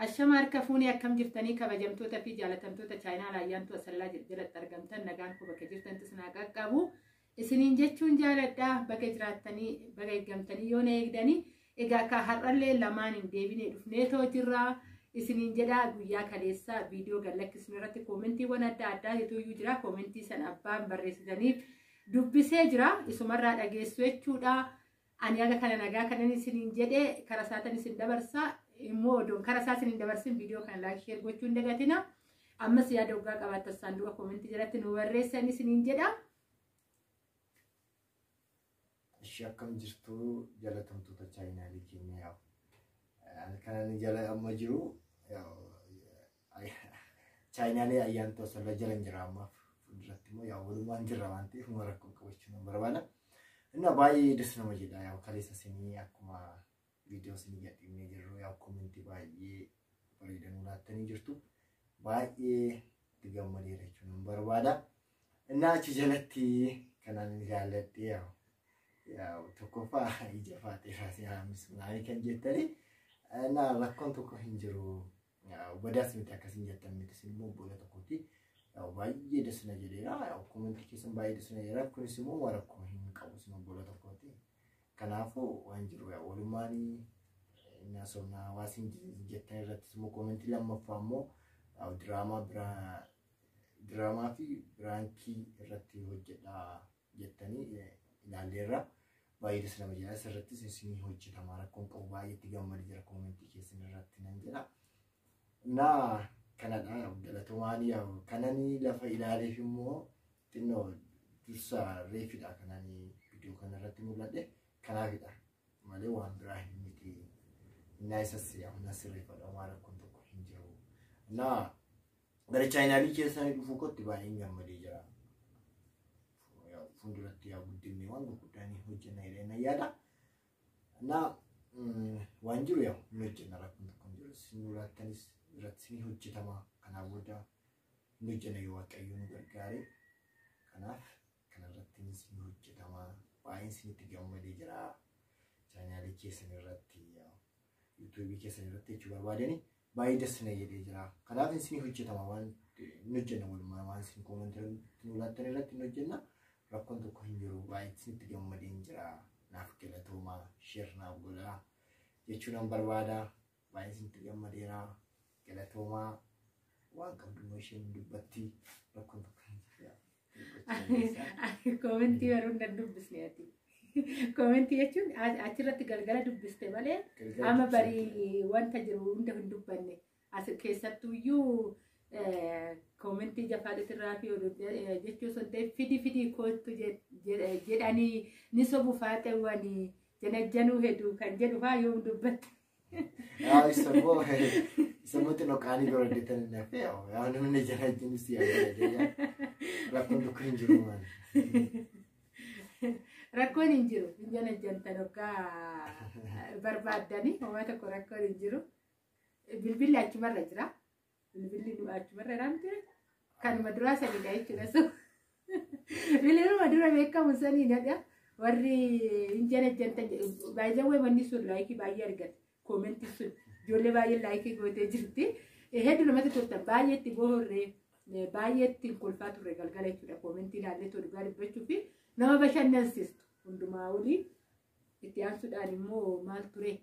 Ashama harka fuunee akkam jirtanii kabajamtoota fi jaalatamtoota chaayinaa Ayyaantuu Asallaa jalatti argamtan nagaan koo bakka jirtantti isin haa qaqqabu. Isiniin jechuun jaaladha bakka jiraattanii bakka eeggamtanii yoo na eegdanii egaa akka har'allee lamaan hin deebine dhufneetoo jirra. Isiniin jedha guyyaa kaleessaa viidiyoo gallakkisnu irratti koomentiiwwan adda addaa iyyuu jira. Koomentii san abbaan barreessitaniif dubbisee jira. Isumarraa dhageessu jechuudha. Ani haga kana nagaa kanan isiniin jedhee karaa isaatan isin dabarsa. Immoo odoon karaa isaa isiniin dabarsin viidiyoo kana like share gochuu hin dagatina. Ammas yaada hoggaa qabaattan saanduqa koomentii jalatti nu barreessan isiniin jedha. Ishee akkam jirtu jaalatamtoota chaayinaalee keenya yaa'u. Kanan jala amma jiru chaayinaalee Ayyaantuu Asallaa jala hin jira ammaaf fuulduratti immoo yaa'u walumaan jirra waan ta'eef uma rakkoo qabachuu nan barbaada. Inni baay'ee das nama jedha yaa'u kaleessa isinii akkuma viidiyoo isinii gadhiifnee jirru yaa'u koomentii baay'ee bareedanuu laattanii jirtu. Baay'ee itti gammadeera jechuun nan barbaada. Inni achi jalatti kanan jaalladhe yaa'u tokkoffaa ija faaxeeraa si haamisu naanii kan jettanii na rakkoon tokko hin jiru. Badaas miti akkasiin jettan miti isin immoo obbola tokkotti baay'ee dasna jedheera. Koomentii keessan baay'ee dasna jedheera. Kunis immoo waan rakkoo hin qabu isin obbola tokkotti. Kanaafuu waan jiru walumaan inni haasofnaa waa isin jettan irrattis immoo koomentii lammaffaa immoo diraamaa biraa diraamaa fi biraankii irratti hojjedha jettanii ilaalleerra. Baay'ee das nama jedha. Asirrattis isinii hojjetama rakkoon qabu baay'ee itti gammadee jira koomentii keessan irratti nan jedha. Naa kanadha galatomaan yaa'u kananii lafa ilaaleef immoo xinnoo dursa reefidha kananii viidiyoo kanarratti mul'adhe kanaafidha malee waan biraa hin miti. Innaa isas yaa'u na sirreeffadha waan rakkoon tokko hin jiru. Naa gara chaayinaalii keessanii dhufuu kootti baay'een gammadee jira. Fuulduratti yaa guddinne waan gurguddaa ni hojjenna jedhee nan yaada. Naa waan jiru yaa ni hojjenna rakkoon tokko hin jiru. Isin laattanis irratti ni hojjetama. Kanaa booda ni hojjenna yoo Waaqayyo nu gargaare. Kanaaf kanarratti ni hojjetama. Baay'een isinitti gammadee jira. Chaayinaalii keessan irratti yuutuubii keessan irratti jechuu barbaadani baay'ee dasna jedhee jira. Kanaaf isin hojjetama waan ni hojjenna walumaa waan isin koomentii nu laattan irratti ni hojjenna. Rakkoon tokko hin jiru baay'ee isinitti gammadeen jira. Naaf galatoomaa share naaf godhaa jechuun nan barbaada. Baay'ee isinitti gammadeera. Galatoomaa waan qabdu immoo isheen dubbatti rakkoon tokko hin jiru. Koomentii yeroo hin dubbisne ati. Koomentii jechuun achirratti galgala dubbiste malee amma barii wanta jiru hunda hin dubbanne. As keessattuyyuu koomentii jafaadhitirraa fi jechuu osoo hin ta'in fidi fidii kootu jedhanii ni sobu faaxeewwanii janajjanuu hedduu kan jedhu faa yoom dubbatte. Isa immoo xinnoo qaanii bira hojjetan hin hafe yaa namni janajjanus yaa rakkoon tokko hin jiru maali. Rakkoon hin jiru hin janajjantan hoggaa barbaaddanii homaa tokko rakkoon hin jiru. Bilbilli achumarra jira. Bilbilli nu achumarra jira miti kanuma duraa sanidha jechuudha sun. Bilbiluma dura beekamu saniidha. Warri hin janajjantan jedhu baay'ee manni sun like baay'ee argate. Koomentii sun ijoollee baay'ee like gootee jirti. Hedduu namatti toltan baay'ee itti bohorree baay'ee ittiin kolfaa turre galgala jechuudha. Koomentii ilaallee dhugaa dubbachuu fi nama bashannansiistu hundumaa olii. Itti aansuudhaan immoo maal ture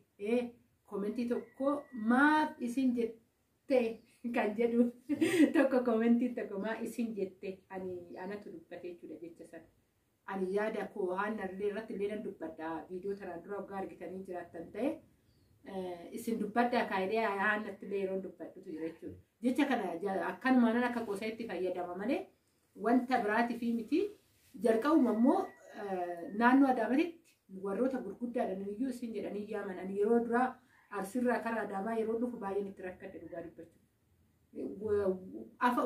koomentii tokko maaf isin jette kan jedhu tokko koomentii tokko maa isin jette ani anatu dubbate jechuudha jecha sana. Ani yaada koo haala irratti illee nan dubbadha viidiyoo tanaan dura waggaa argitanii jiraattan ta'e isin dubbadha kaayidee haannatti illee yeroo dubbadhutu jira jechuudha. Jecha kana akkanumaan akka qosa itti fayyadama malee wanta biraatii fi miti jalqabuma immoo naannoo Adaamaatti warroota gurguddaadhaan iyyuu isin jedhanii yaaman. Ani yeroo duraa Arsirraa karaa Adaamaa yeroo dhufu baay'een itti rakkadhe dhugaa dubbachuuf.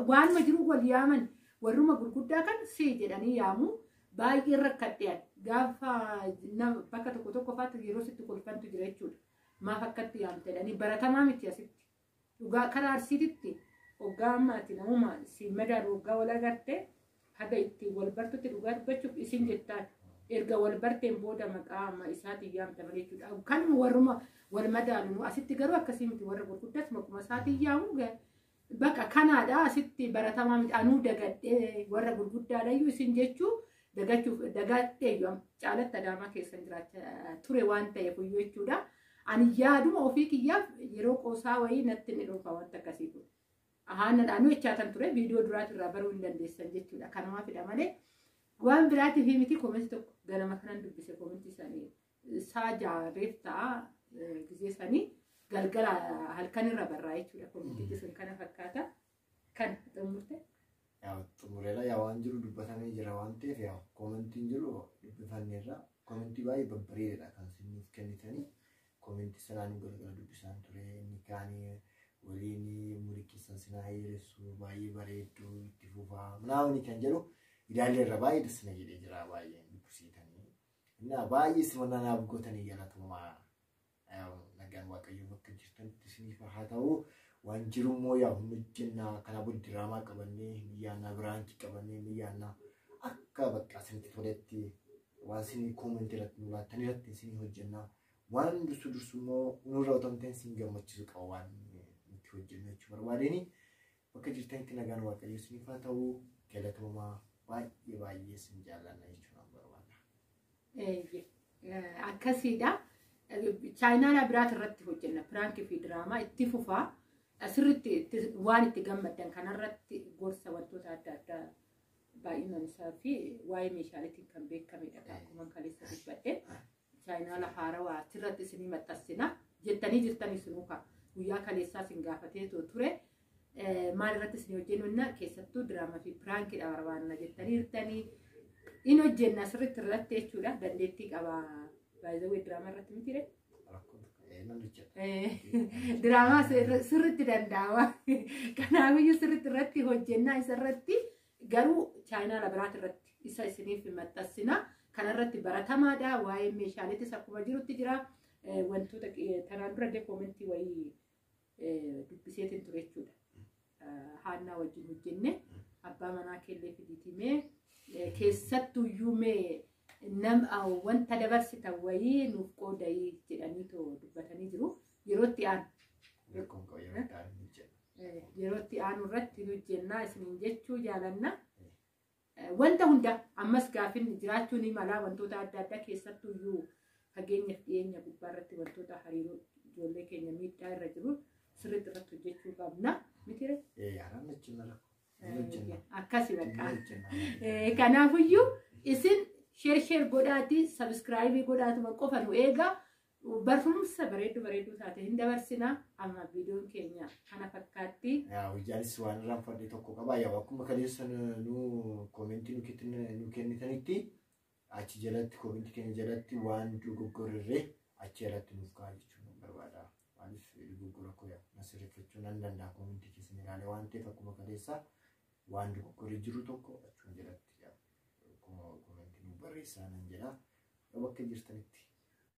Waanuma jiru wal yaaman warruma gurguddaa kan si jedhanii yaamu baay'ee rakkadhe gaafa bakka tokko tokko faatti yeroo sitti kolfantu jira jechuudha. Maaf akkatti yaamte jedhanii baratamaa miti asitti. Dhugaa karaa Arsiititti hoggaa ammaati namuma si madaalu hoggaa wal agarte haga itti wal bartutti dhugaa dubbachuuf isin jettaan. Erga wal barteen booda maqaa amma isaatiin yaamta malee jechuudha. Kanuma warruma Wal madaalu asitti garuu akkasii miti warra gurguddaas maquma isaatiin yaamu bakka kanaadha asitti baratamaa miti anuu dagadhee warra gurguddaadhayyuu isin jechuu dagachuuf dagadheeyyuu caalatti Adaamaa keessan jiraachaa ture waan ta'eef iyyuu jechuudha. Ani yaaduma ofii kiyyaaf yeroo qoosaa wayii natti ni dhufa wanta akkasii kun. Ahaanadhaan jechaatan ture viidiyoo duraatirraa baruu hin dandeessan jechuudha. Kanumaafidha malee waan biraatiif miti koomentii tokko ganama kanan dubbise koomentii sanii saa jaareef ta'a gizee sanii galgala halkanirra barraa jechuudha. Koomentichi sun kana fakkaata. Kan xumurte. Yaa xumureera yaa waan jiru dubbatamee jira waan ta'eef yaa koomentiin jiru dubbifanneerra koomentii baay'ee babbareedadha kan isiniif kennitanii koomentii sanaan galgala dubbisaan ture inni kaanii waliin umurii keessan sinaa hiriirsu baay'ee bareedduu itti fufaa manaawani kan jedhu ilaalleerra baay'ee dasna jedhee jira baay'ee dubbisiitanii. Innaa baay'ee simannaa naaf gootanii galatooma nagaan Waaqayyo bakka jirtanitti isiniif haa ta'u waan jiru immoo yaa hin hojjennaa kana booda diraamaa qabannee ni yaannaa biraankii qabannee ni yaannaa akka bakka isinitti toletti waan isinii koomentii irratti nu laattan irratti isinii hojjennaa waan dursu dursu immoo nurra otoo isin gammachiisu qaba waan nuti hojjennu jechuu barbaadeni bakka jirtanitti nagaan Waaqayyo isiniif haa ta'u galatoomaa baay'ee baay'ee isin jaallanna jechuun barbaada. Akkasiidha. Chaayinaala biraati irratti hojjenna. Piraankii fi diraamaa itti fufaa. Sirriitti waan itti gammaddan kanarratti gorsa wantoota adda addaa baay'inaan isaa fi waa'ee meeshaaleetiin kan beekamedha. Akkuma kaleessa dubbadhe. Chaayinaala haarawaa asirratti isinii maxxansina jettanii jirtanii sinuuka guyyaa kaleessaa isin gaafatee ture. Maal irratti isin hojjennu keessattuu diraamaa fi piraankiidha barbaanna jettanii jirtanii in hojjenna sirriitti irratti jechuudha. Dandeettii qaba. Baay'ee diraamaa irratti miti ree? Diraamaa sirriitti danda'ama. Kanaafiyyuu sirriitti irratti hojjennaa isarratti garuu chaayinaala biraati irratti isa isiniif maxxansina. Kanarratti baratamaadha. Waa'ee meeshaaleetis akkuma jirutti jira. Wantoota tanaan dura illee koomentii wayii dubbiseetiin ture jechuudha. Haannaa wajjin hojjenne abbaa manaa keellee fidiitimee keessattuyyuu mee wanta dabarsitan wayii nuuf qoodayii jedhanii dubbatanii jiru. Yerootti aanu. Yerootti aanu irratti hojjennaa isiniin jechuu jaalanna. Wanta hunda ammas gaafin jiraachuu ni mala wantoota adda addaa keessattuyyuu fageenyaaf dhiyeenya gubbaa irratti wantoota hariiroo ijoollee keenya miidhaa irra jiru sirriitti irratti hojjechuu qabna. Miti ree? Akkasi bakka. Kanaafiyyuu isin sheer sheer godhaatii sabiskiraayibii godhaatuma qofa nu eegaa barumsa bareedduu bareedduu taate hin dabarsina amma viidiyoon keenya kana fakkaatti. Hojjaanis waan irraanfadhe tokko qaba. Yaa akkuma kaleessa nu koomentii nu kennitanitti achi jalatti koomentii keenya jalatti waan dogoggorre achi jalatti nuuf kaa'aa jechuun barbaada. Maaliif dogoggora koo na sirreeffachuu nan danda'a koomentii keessan ilaalee waan ta'eef akkuma kaleessa waan dogoggorre jiru tokko achuma jalatti koomentii nu barreessaa nan jedha. Bakka jirtanitti